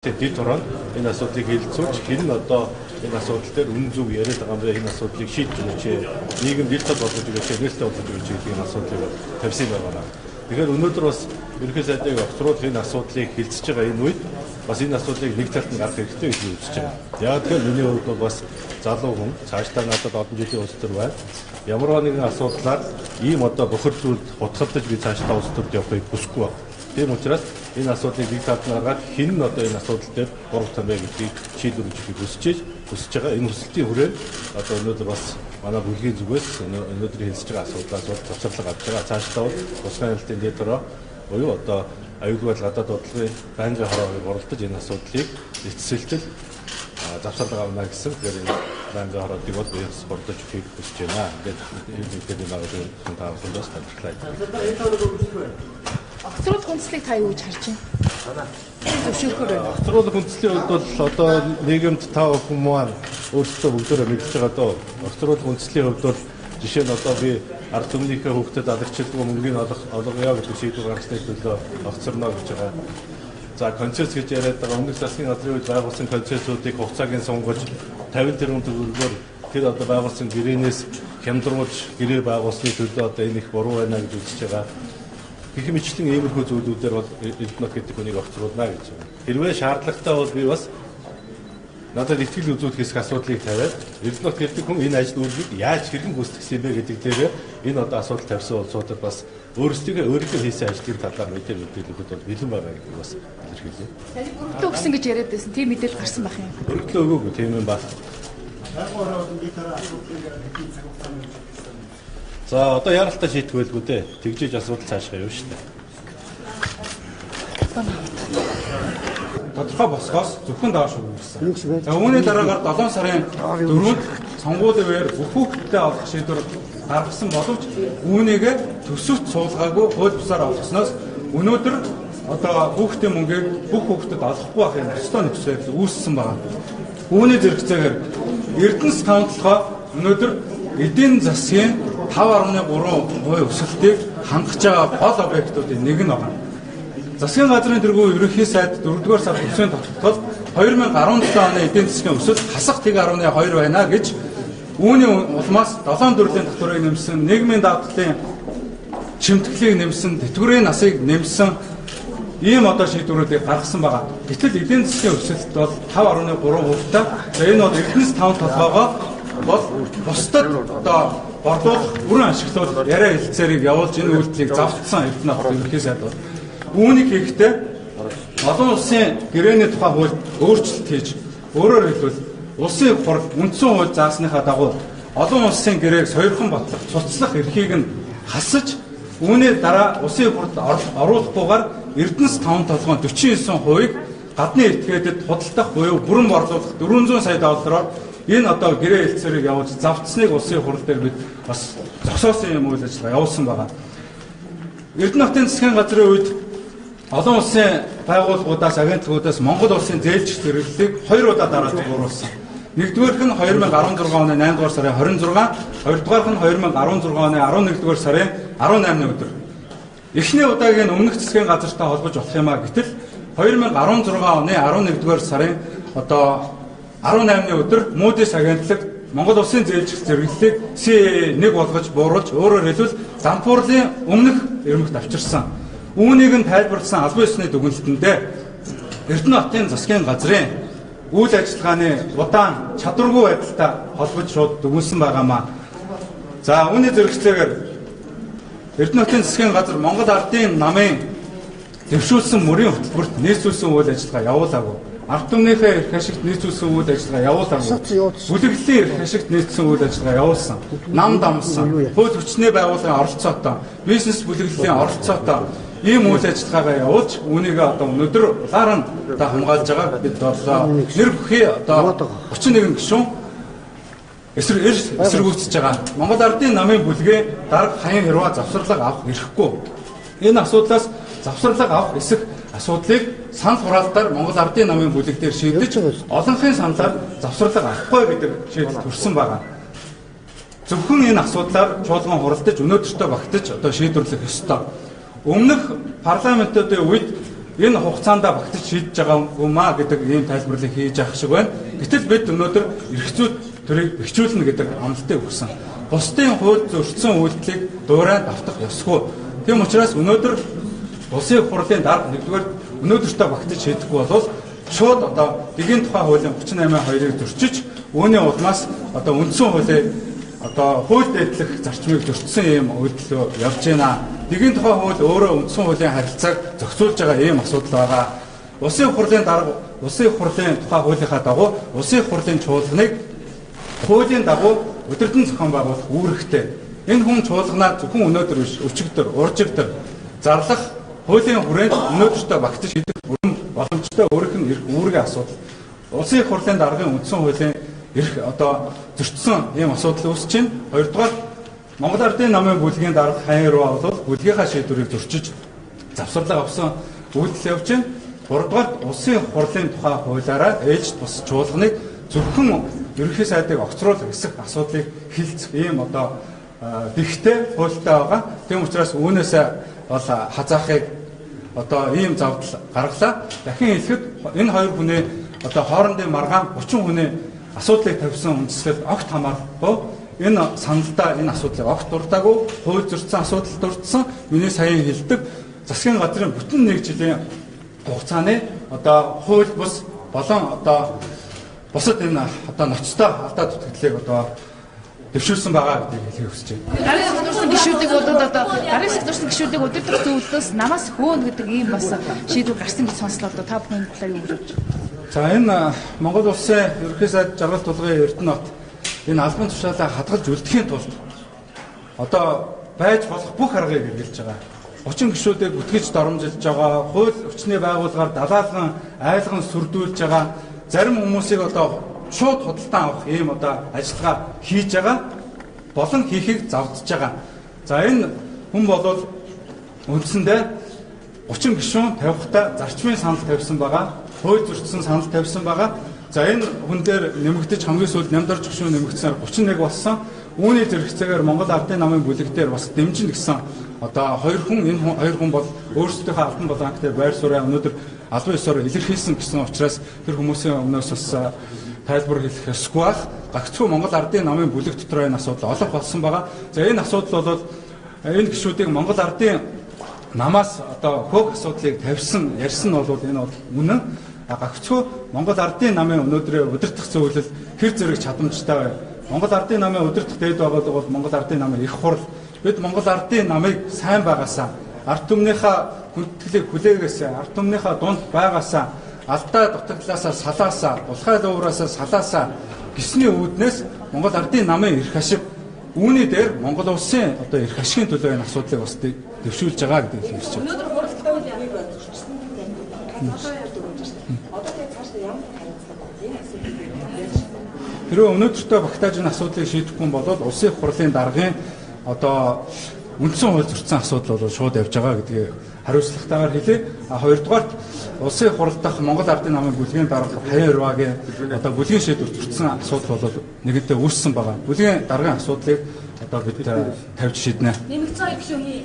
Дэд хороонд энэ асуудлыг хэлэлцүүлж, хэн нь одоо энэ асуудал дээр үнэн зөв яриад байгаа юм бэ? Энэ асуудлыг шийдэж өгөөч. Нийгэмд ил тод болгож өгөөч, нээлттэй болгож өгөөч гэдэг энэ асуудлыг тавьсан байна. Тэгэхээр өнөөдөр бас ерөнхий сайдыг огцруулах энэ асуудлыг хэлцэж байгаа энэ үед бас энэ асуудлыг нэг талд нь гаргах хэрэгтэй гэж би үзэж байгаа. Яг тэгэхээр миний хувьд бол бас залуу хүн цаашдаа надад олон жилийн улс төр байна. Ямар нэгэн асуудлаар ийм одоо бохир зүйлд хутгалдаж би цаашдаа улс төрд явахыг хүсэхгүй байна. Тийм учраас энэ асуудлыг нэг талд нь гаргаад хэн нь одоо энэ асуудал дээр буруутан бэ гэдгийг шийдвэрлэж өгөхийг хүсэж байгаа. Энэ хүсэлтийн хүрээнд одоо өнөөдөр бас манай бүлгийн зүгээс өнөөдөр хэлцэж байгаа асуудлаас бол завсарлага авч байгаа. Цаашдаа бол тусгай хяналтын дэд хороо буюу одоо аюулгүй байдал гадаад бодлогын байнгын хороог хуралдаж энэ асуудлыг эцэслэл завсарлага авна гэсэн. Тэгэхээр энэ байнгын хороодыг бол би бас хуралдаж өгөхийг хүсэж байна. Ингээд энэ мэдээллийн байгууллагын та бүхэнд бас талархлаа. Огцруулах үндслийг та юу гэж харж байна? Зөвшөөрөхөр байна. Огцруулах үндслийн хувьд бол одоо нийгэмд та бүхэн маань өөрсдөө бүгдээрээ мэдж байгаа доо. Огцруулах үндслийн хувьд бол жишээ нь одоо би ард түмнийхээ хүүхдэд алагчлалгүй мөнгөний олгоё гэдэг шийдвэр гаргасны төлөө огцорно гэж байгаа. За концесс гэж яриад байгаа өмнөх засгийн газрын үед байгуулсан концессуудыг хугацааг нь сунгаж 50 тэрбум төгрөгөөр тэр одоо байгуулсан гэрээнээс хямдруулж гэрээ байгуулсны төлөө одоо энэ их буруу байна гэж үзэж байгаа. Гэх мэтлэн иймэрхүү зүйлүүдээр бол Эрдэнэт гэдэг хүнийг огцруулна гэж байна. Хэрвээ шаардлагатай бол би бас надад итгэл үзүүлэх хэсэг асуудлыг тавиад Эрдэнэт гэдэг хүн энэ ажил үүргийг яаж хэрхэн гүйцэтгэсэн юм бэ гэдэг дээр энэ одоо асуудал тавьсан улсуудад бас өөрсдийнхөө хийсэн ажлын талаар мэдээлэл өгөхөд бол бэлэн байгаа гэдгийг бас илэрхийлье. Таныг өргөдлөө өгсөн гэж яриад байсан. Тийм мэдээлэл гарсан байх юм. Өргөдлөө өгөөгүй тийм юм байна. За одоо яралтай шийдэх байлгүй дээ. Тэгжээж асуудал цаашгаа явна шүү дээ. Тодорхой босгоос зөвхөн доош өгсөн. За үүний дараагаар 7 сарын 4-нд сонгуулийн үеэр бүх хүүхэдтэй олох шийдвэр гаргасан боловч үүнийг төсөвт суулгаагүй хууль бусаар олгосноос өнөөдөр одоо хүүхдийн мөнгийг бүх хүүхдэд олохгүй байх юм ёстой нөхцөл байдал үүссэн байна. Үүний зэрэгцээгээр Эрдэнэс таван толгой өнөөдөр эдийн засгийн 5.3% өсөлтийг хангаж байгаа гол объектуудын нэг нь байна. Засгийн газрын тэргүү ерөнхий сайд 4-р сард төсвийн тогтолтол 2017 оны эдийн засгийн өсөлт хасах 1.2 байна гэж үүний улмаас 7 төрлийн татварыг нэмсэн, нийгмийн даатгалын чимтгэлийг нэмсэн, тэтгэврийн насыг нэмсэн ийм одоо шийдвэрүүдийг гаргасан байгаа. Гэтэл эдийн засгийн өсөлт бол 5.3%-тай. За энэ бол Эрдэнэс таван толгоогоо бол бусдад одоо борлуулах, бүрэн ашиглуул яриа хэлцээрийг явуулж энэ үйлдэлийг завтсан Эрдэнэт ерөнхий сайд бол үүнийг хийхдээ олон улсын гэрээний тухай хуульд өөрчлөлт хийж, өөрөөр хэлбэл улсын хурал үндсэн хууль заасныхаа дагуу олон улсын гэрээг сойрхон батлах, цуцлах эрхийг нь хасаж үүний дараа улсын хурлд оруулахгүйгээр Эрдэнэс таван толгойн 49%-ийг гадны этгээдэд худалдах буюу бүрэн борлуулах 400 сая доллараар энэ одоо гэрээ хэлцээрийг явуулж завтсныг улсын хурал дээр бид бас зогсоосон юм үйл ажиллагаа явуулсан байгаа. Эрдэнэ хотын засгийн газрын үед олон улсын байгууллагуудаас, агентлагуудаас Монгол улсын зээлжих зэрэглэлийг 2 удаа дараалж буруулсан. Нэгдүгээрх нь 2016 оны 8 дугаар сарын 26, хоёрдугаарх нь 2016 оны 11 дугаар сарын 18-ны өдөр. Эхний удаагийн өмнөх засгийн газартай холбож болох юм а гэтэл 2016 оны 11 дугаар сарын одоо 18-ны өдөр Moody's агентлаг Монгол улсын зээлжих зэрэглэлийг CAA1 болгож бууруулж, өөрөөр хэлбэл дампуурлын өмнөх ирмэгт авчирсан. Үүнийг нь тайлбарласан албан ёсны дүгнэлтэндээ Эрдэнэ хотын засгийн газрын үйл ажиллагааны удаан чадваргүй байдалтай холбож шууд дүгнсэн байгаамаа. За үүний зэрэгцээгээр Эрдэнэ хотын засгийн газар Монгол Ардын намын дэвшүүлсэн мөрийн хөтөлбөрт нийцүүлсэн үйл ажиллагаа явуулаагүй. Ард түмнийхээ эрх ашигт нийцүүлсэн үйл ажиллагаа явуулаагүй. Бүлэглэлийн эрх ашигт нийцсэн үйл ажиллагаа явуулсан. Нам дамсан, хууль хүчний байгууллагын оролцоотой, бизнес бүлэглэлийн оролцоотой ийм үйл ажиллагаагаа явуулж үүнийг одоо өнөөдөр улаар нь одоо хамгаалж байгаа бид боллоо. Нэр бүхий одоо 31 гишүүн эсэргүүцэж байгаа. Монгол Ардын намын бүлгээ дарга хаян хэрвээ завсарлага авах эрхгүй. Энэ асуудлаас завсарлага авах эсэх асуудлыг санал хураалтаар Монгол Ардын намын бүлэг дээр шийдэж олонхын саналаар завсарлага авахгүй гэдэг шийдэл төрсэн байгаа. Зөвхөн энэ асуудлаар чуулган хуралдаж өнөөдөртөө багтаж одоо шийдвэрлэх ёстой. Өмнөх парламентуудын үед Энэ хугацаанд багтаж шийдэж байгаа юм аа гэдэг ийм тайлбарлыг хийж авах шиг байна. Гэтэл бид өнөөдөр эрх зүйд төрийг бэхжүүлнэ гэдэг амлалтыг өгсөн. Бусдын хууль зөрчсөн үйлдэлийг дуурайн давтах ёсгүй. Тийм учраас өнөөдөр Улсын их хурлын дарга нэгдүгээр өнөөдөртөө багтаж шийдэхгүй болвол шууд одоо дэгийн тухай хуулийн 38.2-ыг зөрчиж үүний улмаас одоо үндсэн хуулийг одоо хууль дээдлэх зарчмыг зөрчсөн ийм үйлдэл явж байна. Дэгийн тухай хууль өөрөө үндсэн хуулийн харилцааг зохицуулж байгаа ийм асуудал байгаа. Улсын их хурлын дарга Улсын их хурлын тухай хуулийнхаа дагуу Улсын их хурлын чуулганыг хуулийн дагуу удирдан зохион байгуулах үүрэгтэй. Энэ хүн чуулганаа зөвхөн өнөөдөр биш, өчигдөр, уржигдөр зарлах хуулийн хүрээнд өнөөдөртөө багтаж шийдэх бүрэн боломжтой өөрийнх нь эрх үүргийн асуудал. Улсын их хурлын даргын үндсэн хуулийн эрх одоо зөрчсөн ийм асуудал үүсэж байна. Хоёрдугаар Монгол Ардын намын бүлгийн дарга Хаян руу бол бүлгийнхаа шийдвэрийг зөрчиж завсарлага авсан үйлдэл явж байна. Гуравдугаар Улсын их хурлын тухай хуулиараа ээлжид бус чуулганыг зөвхөн ерөнхий сайдыг огцруулах эсэх асуудлыг хилцэх ийм одоо дэхтэй хуультай байгаа. Тийм учраас үүнээсээ бол хазаахыг одоо ийм завдал гаргалаа. Дахин хэлэхэд энэ хоёр хүний одоо хоорондын маргаан 30 хүний асуудлыг тавьсан үндэслэл огт хамаарахгүй. Энэ саналдаа энэ асуудлыг огт дуртаагүй, хууль зөрчсөн асуудал дурдсан. Миний саяхан хэлдэг засгийн газрын бүтэн нэг жилийн хугацааны одоо хууль бус болон одоо бусад энэ одоо ноцтой алдаа дутагдлыг одоо дэвшүүлсэн байгаа гэдгийг хэлхийг хүсэж байна. Гарын хэсэг дурсан гишүүдийг бол одоо гарын хэсэг дурсан гишүүдийг удирдах зөвлөлөөс намаас хөөнө гэдэг ийм бас шийдвэр гарсан гэж сонслоо. Одоо та бүхэн энэ талаар юу гэж бодож байна? За энэ Монгол улсын ерөнхий сайд Жаргал Тулгын Эрдэнэт энэ албан тушаалаа хадгалж үлдэхийн тулд одоо байж болох бүх аргыг хэрэглэж байгаа. 30 гишүүдийг бүтгэж доромжилж байгаа, хууль хүчний байгууллагаар далаалган, айлган сүрдүүлж байгаа, зарим хүмүүсийг одоо шууд худалдан авах ийм одоо ажиллагаа хийж байгаа болон хийхийг завдж байгаа. За энэ хүн бол үндсэндээ 30 гишүүн тавихтаа зарчмын санал тавьсан байгаа, хууль зөрчсөн санал тавьсан байгаа. За энэ хүн дээр нэмэгдэж хамгийн сүүлд Нямдарч гишүүн нэмэгдсээр 31 болсон. Үүний зэрэгцээгээр Монгол Ардын намын бүлэг дээр бас дэмжин гэсэн одоо хоёр хүн, энэ хоёр хүн бол өөрсдийнхөө албан бланк дээр байр сууриа өнөөдөр албан ёсоор илэрхийлсэн гэсэн учраас тэр хүмүүсийн өмнөөс бас тайлбар хэлэх ёсгүй байх. Гагцхүү Монгол Ардын намын бүлэг дотор энэ асуудал олох болсон байгаа. За энэ асуудал бол энэ гишүүдийг Монгол Ардын намаас одоо хөөх асуудлыг тавьсан, ярьсан нь бол энэ бол үнэн. Гагцхүү Монгол Ардын намын өнөөдрийн удирдах зөвлөл хэр зэрэг чадамжтай бай. Монгол Ардын намын удирдах дээд байгууллага бол Монгол Ардын намын их хурл. Бид Монгол Ардын намыг сайн байгаасаа, ард түмнийхээ хүндэтгэлийг хүлээгээсээ, ард түмнийхээ дунд байгаасаа, алдаа дутагдлаасаа салаасаа, булхай луураасаа салаасаа гэсний үүднээс Монгол Ардын намын эрх ашиг үүний дээр Монгол улсын одоо эрх ашигын төлөө энэ асуудлыг бас дэвшүүлж байгаа гэдгийг хэлж байна. Өнөөдөр хуралдах үйл явдлыг зөрчсөн одоо тэгээ цаашдаа ямар хариуцлага байна? Энэ асуудлыг яаж Хэрвээ өнөөдөртөө багтааж энэ асуудлыг шийдэхгүй бол Улсын их хурлын даргын одоо үндсэн хууль зөрчсөн асуудал бол шууд явж байгаа гэдгийг хариуцлагатайгаар хэлье. А хоёрдугаарт Улсын их хурал дахь Монгол Ардын намын бүлгийн дарга Хаян Урвагийн одоо бүлгийн шийдвэр зөрчсөн асуудал бол нэгэнтээ үүссэн байгаа. Бүлгийн даргын асуудлыг одоо бид тавьж шийднэ. Нэмэгдсэн хоёр гишүүн хий.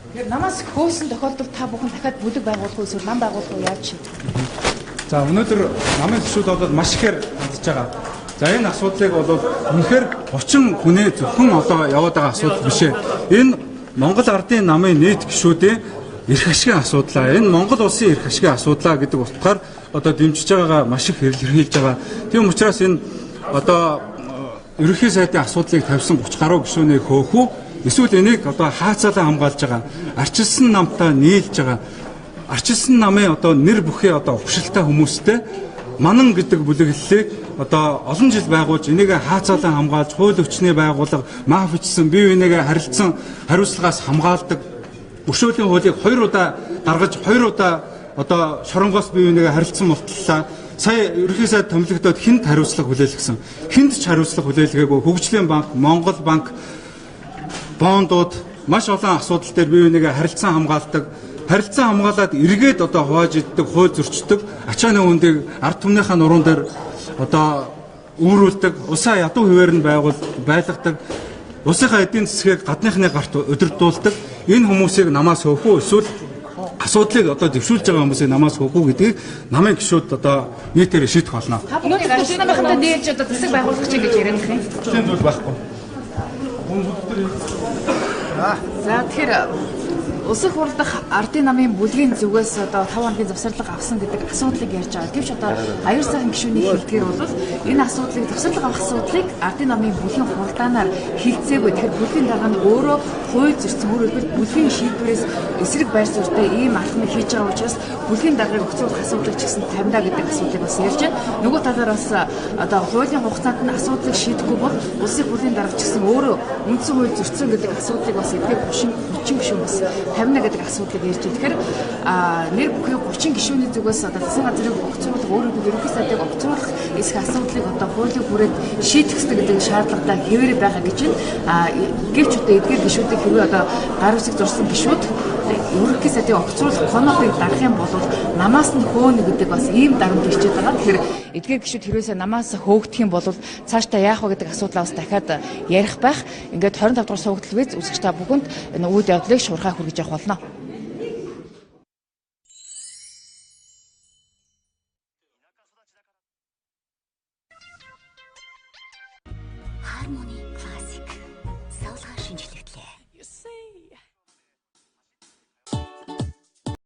Тэгэхээр намаас хөөсөн тохиолдолд та бүхэн дахиад бүлэг байгуулах уу эсвэл нам байгуулах уу яаж шийдэх вэ? За өнөөдөр намын гишүүд бол маш ихээр хандж байгаа. За энэ асуудлыг бол үнэхээр 30 хүний зөвхөн одоо яваад байгаа асуудал биш ээ. Энэ Монгол Ардын намын нийт гишүүдийн эрх ашигын асуудлаа. Энэ Монгол улсын эрх ашигын асуудлаа гэдэг утгаар одоо дэмжиж байгаагаа маш их илэрхийлж байгаа. Тийм учраас энэ одоо ерөнхий сайдын асуудлыг тавьсан 30 гаруй гишүүнийг хөөх үү? Эсвэл энийг одоо хаацаалаа хамгаалж байгаа, арчилсан намтай нийлж байгаа, арчилсан намын одоо нэр бүхий одоо ухшилтай хүмүүстэй манан гэдэг бүлэглэлийг одоо олон жил байгуулж энийг хаацаалан хамгаалж хууль өвчний байгууллага мафичсан бие бинийгээ харилцсан хариуцлагаас хамгаалдаг өршөөлийн хуулийг хоёр удаа гаргаж хоёр удаа одоо шоронгоос бие бинийгээ харилцсан мултлаа. Сая ерөнхий сайд томилогдоод хүнд хариуцлага хүлээлгэсэн. Хүнд ч хариуцлага хүлээлгээгүй. Хөгжлийн банк, Монгол банк, бондууд маш олон асуудал дээр бие бинийгээ харилцан хамгаалдаг. Харилцан хамгаалаад эргээд одоо хувааж иддэг, хууль зөрчдөг, ачааны үндийг ард түмнийхээ нуруунд дээр одоо үүрүүлдэг, улсаа ядуу хэвээр нь байлгадаг, улсынхаа эдийн засгийг гадныхны гарт удирдуулдаг. Энэ хүмүүсийг намаас хөөх үү эсвэл Асуудлыг одоо дэвшүүлж байгаа хүмүүсийг намаас хөөхгүй гэдгийг намын гишүүд одоо нийтээр шийдэх болно. Та бүхний гарсан намынхантай нийлж одоо засаг байгуулах чинь гэж яриад их юм. Тийм зүйл байхгүй. За тэгэхээр Улсын хурал дахь ардын намын бүлгийн зүгээс одоо 5 хоногийн завсарлага авсан гэдэг асуудлыг ярьж байгаа. Гэвч одоо аюул сайхан гишүүний хэлдгээр бол энэ асуудлыг завсарлага авах асуудлыг ардын намын бүлгийн хуралдаанаар хилцээгүй. Тэгэхээр бүлгийн дарга нь өөрөө хууль зөрчсөн, өөрөөр хэлбэл бүлгийн шийдвэрээс эсрэг байр суурьтай ийм алхмыг хийж байгаа учраас бүлгийн даргаыг өгцөөх асуудлыг ч гэсэн тавина гэдэг асуудлыг бас ярьж байна. Нөгөө талаар бас одоо хуулийн хугацаанд нь асуудлыг шийдэхгүй бол улсын хурлын дарга ч гэсэн өөрөө үндсэн хууль зөрчсөн гэдэг асуудлыг бас эдгээр 30 гишүүн бас тавина гэдэг асуудлыг ярьж байна. Тэгэхээр нэр бүхий 30 гишүүний зүгээс одоо засгийн газрыг огцруулах, өөрөөр хэлбэл ерөнхий сайдыг огцруулах эсэх асуудлыг одоо хуулийн хүрээнд шийдэх ёстой гэдэг шаардлагатай хэвээрээ байгаа гэж байна. Гэвч одоо эдгээр гишүүдийг хэрвээ одоо гар үсэг зурсан гишүүд ерөнхий сайдыг огцруулах конопыг дарах юм бол намаас нь хөөнө гэдэг бас ийм дарамт ирчээд байгаа. Тэгэхээр эдгээр гишүүд хэрвээсээ намаас хөөгдөх юм бол цаашдаа яах вэ гэдэг асуудлаа бас дахиад ярих байх. Ингээд 25 дугаар суугдал виз үзэгч та бүхэнд энэ үйл явдлыг шуурхай хүргэж явах болно. Harmony.